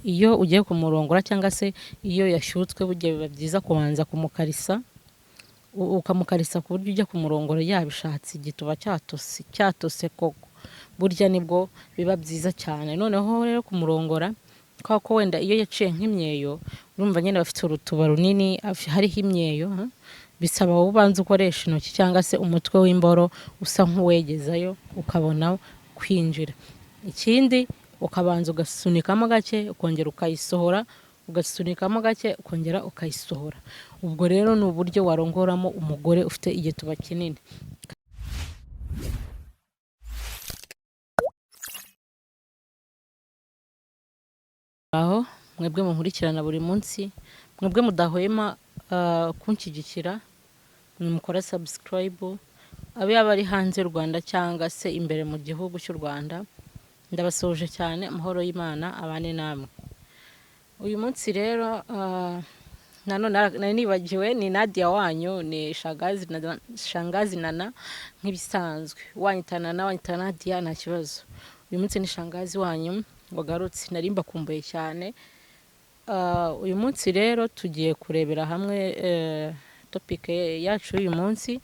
Iyo ugiye kumurongora cyangwa se iyo yashyutswe, burya biba byiza kubanza kumukarisa, ukamukarisa ku buryo ujya kumurongora yabishatse, igituba cyatose cyatose koko, burya nibwo biba byiza cyane. Noneho rero kumurongora, kubera ko wenda iyo yaciye nk'imyeyo, urumva nyine bafite urutuba runini hariho imyeyo, bisaba wowe ubanza ukoresha intoki cyangwa se umutwe w'imboro usa nk'uwegezayo ukabona kwinjira. Ikindi ukabanza ugasunikamo gake, ukongera ukayisohora, ugasunikamo gake, ukongera ukayisohora. Ubwo rero ni uburyo warongoramo umugore ufite igituba kinini. Aho mwebwe munkurikirana buri munsi, mwebwe mudahwema kunshyigikira, mwe mukora subscribe, abe yaba ari hanze y'u Rwanda cyangwa se imbere mu gihugu cy'u Rwanda, ndabasuhuje cyane, amahoro y'Imana abane namwe. Uyu munsi rero nanone nari nibagiwe, ni Nadia wanyu, ni Shangazi Nana nk'ibisanzwe. Wanyita Nana, wanyita Nadia, nta kibazo. Uyu munsi ni Shangazi wanyu wagarutse, nari mbakumbuye cyane. Uyu munsi rero tugiye kurebera hamwe topic yacu y'uyu munsi,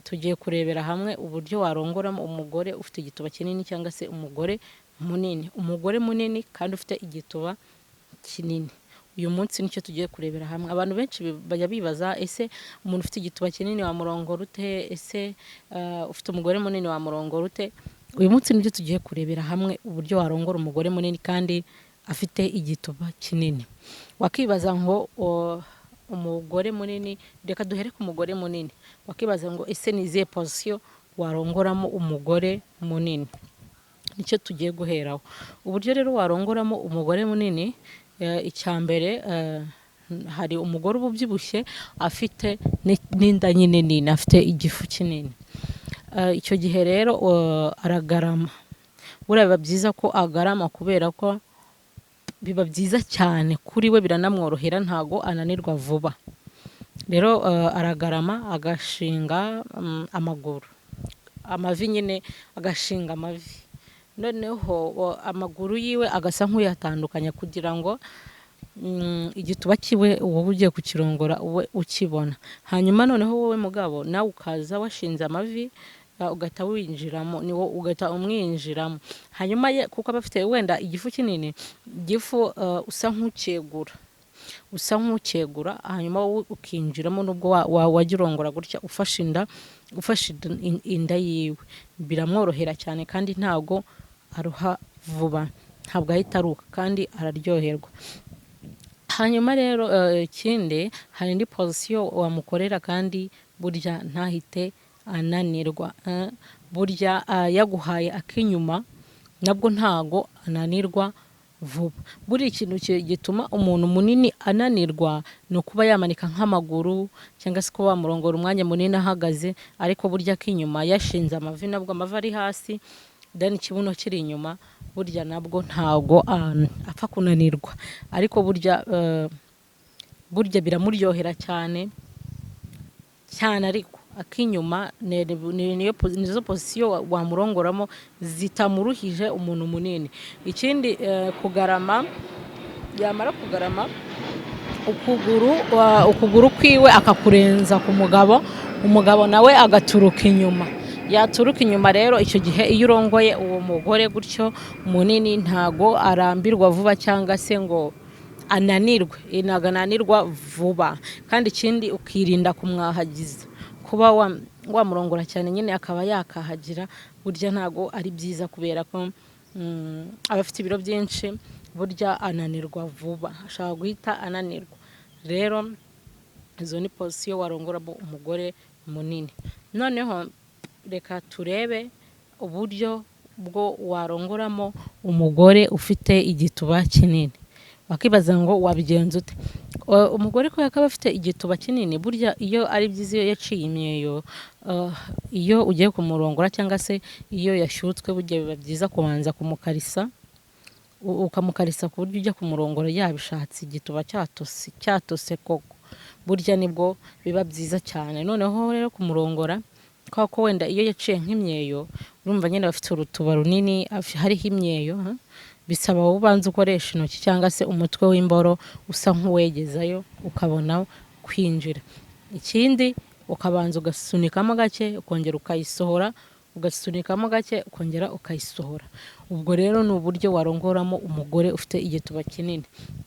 tugiye kurebera hamwe uburyo warongoramo umugore ufite igituba kinini cyangwa se umugore munini, umugore munini kandi ufite igituba kinini. Uyu munsi nicyo tugiye kurebera hamwe. Abantu benshi bajya bibaza, ese umuntu ufite igituba kinini wamurongora ute? Ese ufite umugore munini wamurongora ute? Uyu munsi nibyo tugiye kurebera hamwe, uburyo warongora umugore munini kandi afite igituba kinini. Wakibaza ngo umugore munini, reka duhere ku mugore munini. Wakibaza ngo ese ni izihe position warongoramo umugore munini? Nicyo tugiye guheraho. Uburyo rero warongoramo umugore munini, icya mbere, hari umugore uba ubyibushye afite n'inda nyine nini, afite igifu kinini. Icyo gihe rero aragarama. Buriya biba byiza ko agarama, kubera ko biba byiza cyane kuri we, biranamworohera, ntago ananirwa vuba. Rero aragarama agashinga amaguru, amavi nyine, agashinga amavi, noneho amaguru yiwe agasa nk'uyatandukanya kugira ngo igituba kiwe wowe ugiye kukirongora ube ukibona. Hanyuma noneho wowe mugabo nawe ukaza washinze amavi, ugahita winjiramo, ni wo ugahita umwinjiramo. Hanyuma ye kuko aba afite wenda igifu kinini, igifu usa nk'ukegura, usa nk'ukegura, hanyuma wowe ukinjiramo, nubwo wajya urongora gutya ufashe inda, ufashe inda yiwe, biramworohera cyane kandi ntago aruha vuba, ntabwo ahita aruka kandi araryoherwa. Hanyuma rero ikindi, hari indi position wamukorera kandi burya ntahite ananirwa. Burya yaguhaye akinyuma nabwo ntago ananirwa vuba. Buriya ikintu gituma umuntu munini ananirwa ni ukuba yamanika nk'amaguru cyangwa se kuba wamurongora umwanya munini ahagaze, ariko burya akinyuma yashinze amavi, nabwo amavi ari hasi, then ikibuno kiri inyuma, burya nabwo ntago apfa kunanirwa. Ariko burya biramuryohera cyane cyane, ariko akinyuma nizo position wamurongoramo zitamuruhije umuntu munini. Ikindi kugarama, yamara kugarama ukuguru kwiwe akakurenza ku mugabo, umugabo nawe agaturuka inyuma. Yaturuka inyuma rero, icyo gihe iyo urongoye uwo mugore gutyo munini ntago arambirwa vuba cyangwa se ngo ananirwe, ntago ananirwa vuba. Kandi ikindi ukirinda kumwahagiza, kuba wamurongora cyane nyine akaba yakahagira, burya ntago ari byiza kubera ko aba afite ibiro byinshi, burya ananirwa vuba, ashobora guhita ananirwa. Rero izo ni position warongoramo umugore munini. Noneho reka turebe uburyo bwo warongoramo umugore ufite igituba kinini. Wakibaza ngo wabigenza ute? Umugore kubera ko aba afite igituba kinini, burya iyo ari byiza iyo yaciye imyeyo, iyo ugiye kumurongora cyangwa se iyo yashyutswe, burya biba byiza kubanza kumukarisa, ukamukarisa ku buryo ujya kumurongora yabishatse, igituba cyatose cyatose koko, burya nibwo biba byiza cyane. Noneho rero kumurongora, kubera ko wenda iyo yaciye nk'imyeyo, urumva nyine bafite urutuba runini hariho imyeyo, Bisaba wowe ubanza ukoresha intoki cyangwa se umutwe w'imboro, usa nk'uwegezayo ukabona kwinjira. Ikindi, ukabanza ugasunikamo gake, ukongera ukayisohora, ugasunikamo gake, ukongera ukayisohora. Ubwo rero ni uburyo warongoramo umugore ufite igituba kinini.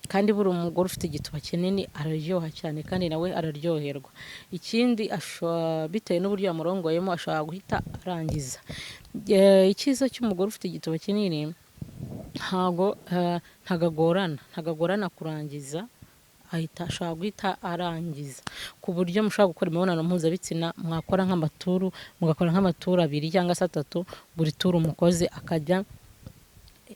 Kandi buri umugore ufite igituba kinini araryoha cyane, kandi nawe araryoherwa. Ikindi, bitewe n'uburyo yamurongoyemo, ashobora guhita arangiza. Icyiza cy'umugore ufite igituba kinini, ntago agorana kurangiza. Ahita ashobora guhita arangiza, ku buryo mushobora gukora imibonano mpuzabitsina, mwakora nk'amaturu, mugakora nk'amaturu abiri cyangwa se atatu, buri turu umukozi akajya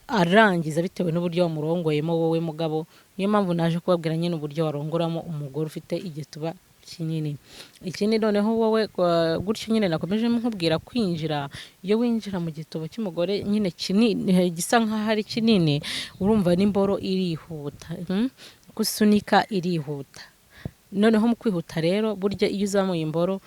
arangiza, bitewe n'uburyo wamurongoyemo wowe mugabo. Niyo mpamvu naje kubabwira nyine uburyo warongoramo umugore ufite igituba kinini. Ikindi noneho wowe, gutyo nyine nakomeje nkubwira kwinjira, iyo winjira mu gituba cy'umugore nyine kinini, gisa nk'aho ari kinini, urumva n'imboro irihuta, Gusunika irihuta. Noneho mu kwihuta rero, burya iyo uzamuye imboro,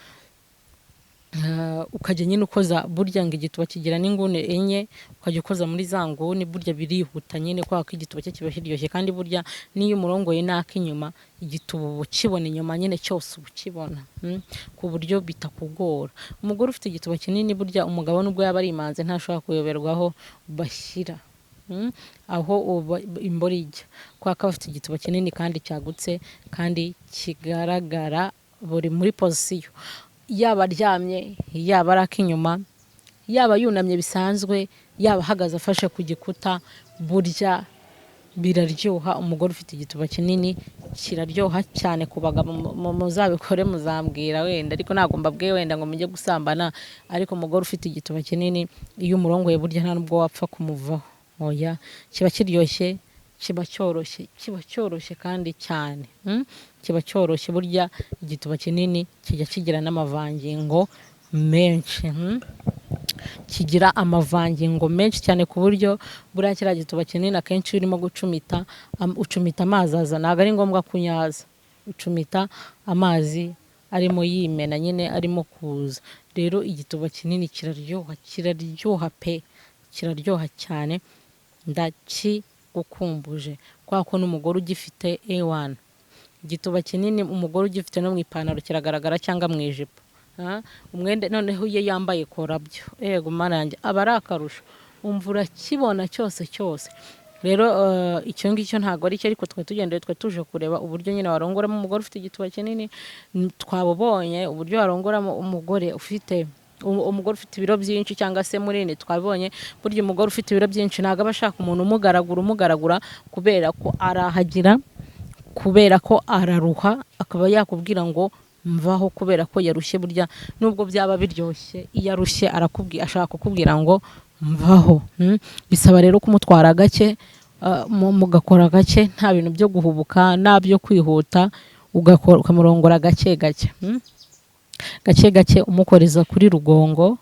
ukajya nyine ukoza, burya ngo igituba kigira n'inguni enye, ukajya ukoza muri za nguni, burya birihuta nyine, kubera ko igituba cye kiba kiryoshye. Kandi burya n'iyo umurongoye n'ak'inyuma, igituba uba ukibona inyuma nyine cyose, uba ukibona, ku buryo bitakugora. Umugore ufite igituba kinini, burya umugabo nubwo yaba ari imanzi ntashobora kuyoberwa aho bashyira, aho imboro ijya, kubera ko aba afite igituba kinini kandi cyagutse kandi kigaragara buri muri position, yaba aryamye, yaba ari ak'inyuma, yaba yunamye bisanzwe, yaba ahagaze afashe ku gikuta, burya biraryoha. Umugore ufite igituba kinini kiraryoha cyane ku bagabo. Muzabikore muzambwira wenda, ariko ntabwo mbabwiye wenda ngo mujye gusambana. Ariko umugore ufite igituba kinini, iyo umurongoye, burya nta nubwo wapfa kumuvaho, oya. Kiba kiryoshye, kiba cyoroshye, kiba cyoroshye kandi cyane, Kiba cyoroshye. Burya igituba kinini kijya kigira n'amavangingo menshi, Kigira amavangingo menshi cyane, ku buryo buriya kiriya gituba kinini akenshi iyo urimo gucumita, ucumita amazi aza, ntabwo ari ngombwa kunyaza, ucumita amazi arimo yimena nyine, arimo kuza. Rero igituba kinini kiraryoha, kiraryoha pe, kiraryoha cyane. Ndakigukumbuje, kubera ko n'umugore ugifite, ewana, igituba kinini umugore ugifite no mu ipantaro kiragaragara cyangwa mu ijipo. Umwenda noneho iyo yambaye kora byo, yego Mana yanjye, aba ari akarusho, umva urakibona cyose cyose. Rero icyo ngicyo ntabwo ari cyo, ariko twe tugendeye, twe tuje kureba uburyo nyine warongoramo umugore ufite igituba kinini. Twabubonye uburyo warongoramo umugore ufite ibiro byinshi cyangwa se munini, twabibonye. Burya umugore ufite ibiro byinshi ntabwo aba ashaka umuntu umugaragura umugaragura, kubera ko arahagira, kubera ko araruha, akaba yakubwira ngo mvaho, kubera ko yarushye. Burya nubwo byaba biryoshye, iyo arushye arakubwira, ashaka kukubwira ngo mvaho. Bisaba rero kumutwara gake, mugakora gake, nta bintu byo guhubuka, nta byo kwihuta, ugakora, ukamurongora gake gake, Gake gake, umukoreza kuri rugongo,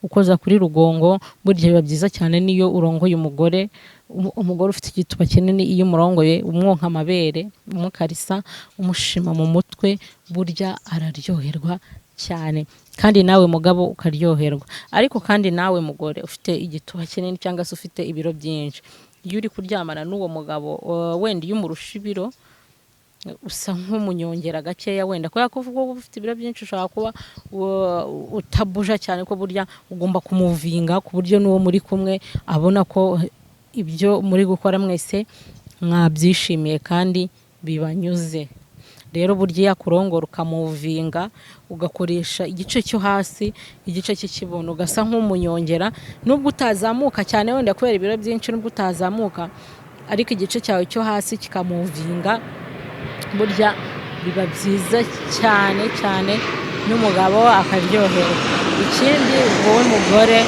Ukoza kuri rugongo. Burya biba byiza cyane niyo urongoye umugore, umugore ufite igituba kinini, iyo umurongoye umwonka amabere, umukarisa, umushima mu mutwe, burya araryoherwa cyane, kandi nawe mugabo ukaryoherwa. Ariko kandi nawe mugore ufite igituba kinini cyangwa se ufite ibiro byinshi, iyo uri kuryamana n'uwo mugabo, wenda iyo umurusha ibiro, usa nk'umunyongera gakeya wenda, kubera ko uvuga ufite ibiro byinshi ushobora kuba utabuja cyane, ko burya ugomba kumuvinga ku buryo n'uwo muri kumwe abona ko ibyo muri gukora mwese mwabyishimiye kandi bibanyuze. Rero burya iyo akurongora ukamuvinga, ugakoresha igice cyo hasi, igice cy'ikibuno, ugasa nk'umunyongera, nubwo utazamuka cyane wenda kubera ibiro byinshi, nubwo utazamuka, ariko igice cyawe cyo hasi kikamuvinga, burya biba byiza cyane cyane, n'umugabo akaryoherwa. Ikindi, wowe mugore,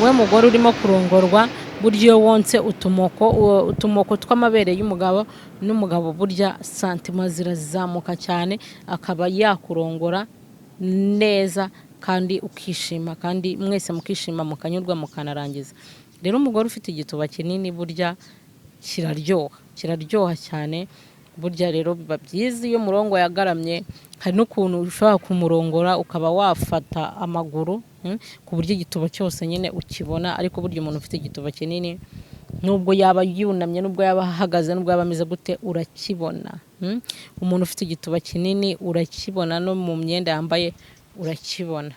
we mugore urimo kurongorwa, burya iyo wonse utumoko tw'amabere y'umugabo, n'umugabo burya sentiments zirazamuka cyane, akaba yakurongora neza kandi ukishima, kandi mwese mukishima, mukanyurwa, mukanarangiza. Rero umugore ufite igituba kinini burya kiraryoha, kiraryoha cyane. Burya rero biba byiza iyo umurongo yagaramye. Hari n'ukuntu ushobora kumurongora ukaba wafata amaguru, ku buryo igituba cyose nyine ukibona. Ariko burya umuntu ufite igituba kinini Nubwo yaba yunamye, nubwo yaba ahagaze, nubwo yaba ameze gute, urakibona. Umuntu ufite igituba kinini urakibona, no mu myenda yambaye urakibona.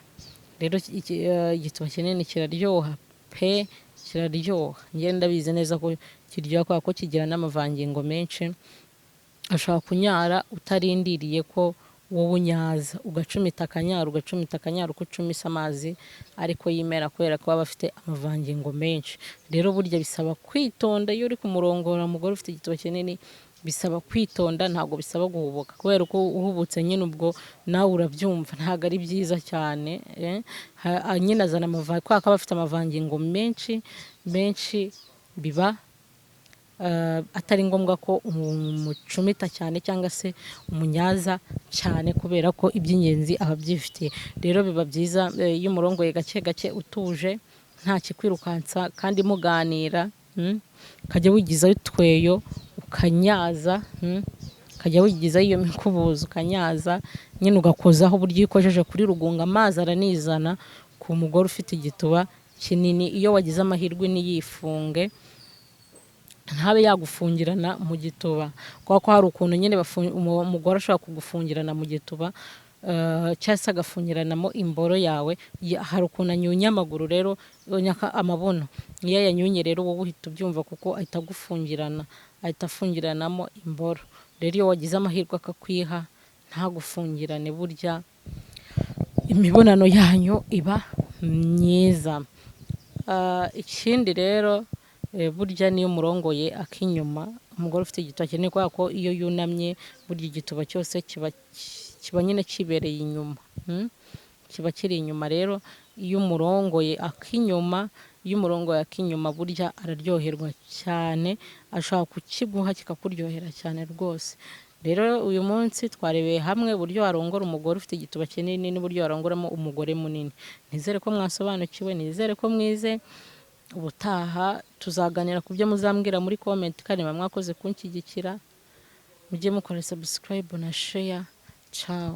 Rero igituba kinini kiraryoha pe, kiraryoha. Njye ndabizi neza ko kiryoha kubera ko kigira n'amavangingo menshi. Ashobora kunyara utarindiriye ko wowe unyaza, ugacumita akanyara, ugacumita akanyara uko ucumise amazi ariko yimera, kubera ko aba afite amavangingo menshi. Rero burya bisaba kwitonda iyo uri kumurongora umugore ufite igituba kinini, bisaba kwitonda, ntabwo bisaba guhubuka, kubera ko uhubutse nyine ubwo nawe urabyumva ntabwo ari byiza cyane. Nyine azana kubera ko aba afite amavangingo menshi menshi, biba atari ngombwa ko umucumita cyane cyangwa se umunyaza cyane, kubera ko iby'ingenzi aba abyifitiye. Rero biba byiza iyo umurongoye gake gake, utuje, nta kikwirukansa, kandi muganira, ukajya wigizayo utweyo ukanyaza, ukajya wigizayo iyo mikubuzo ukanyaza nyine ugakozaho. Uburyo iyo ukojeje kuri rugunga amazi aranizana ku mugore ufite igituba kinini. Iyo wagize amahirwe ntiyifunge, ntabe yagufungirana mu gituba, kubera ko hari ukuntu nyine umugore ashobora kugufungirana mu gituba, cyangwa se agafungiranamo imboro yawe. Hari ukuntu anyunya amaguru rero, amabuno iyo ayanyunye rero wowe uhita ubyumva, kuko ahita agufungirana, ahita afungiranamo imboro. Rero iyo wagize amahirwe akakwiha ntagufungirane, burya imibonano yanyu iba myiza. Ikindi rero, burya niyo umurongoye ak'inyuma umugore ufite igituba kinini, kubera ko iyo yunamye burya igituba cyose kiba nyine kibereye inyuma, kiba kiri inyuma. Rero iyo umurongoye ak'inyuma, iyo umurongoye ak'inyuma burya araryoherwa cyane, ashobora kukiguha kikakuryohera cyane rwose. Rero uyu munsi twarebeye hamwe uburyo warongora umugore ufite igituba kinini n'uburyo warongoramo umugore munini. Nizere ko mwasobanukiwe, nizere ko mwize. Ubutaha tuzaganira ku byo muzambwira muri comment, kandi muba mwakoze kunshyigikira. Mujye mukora subscribe na share. Ciao.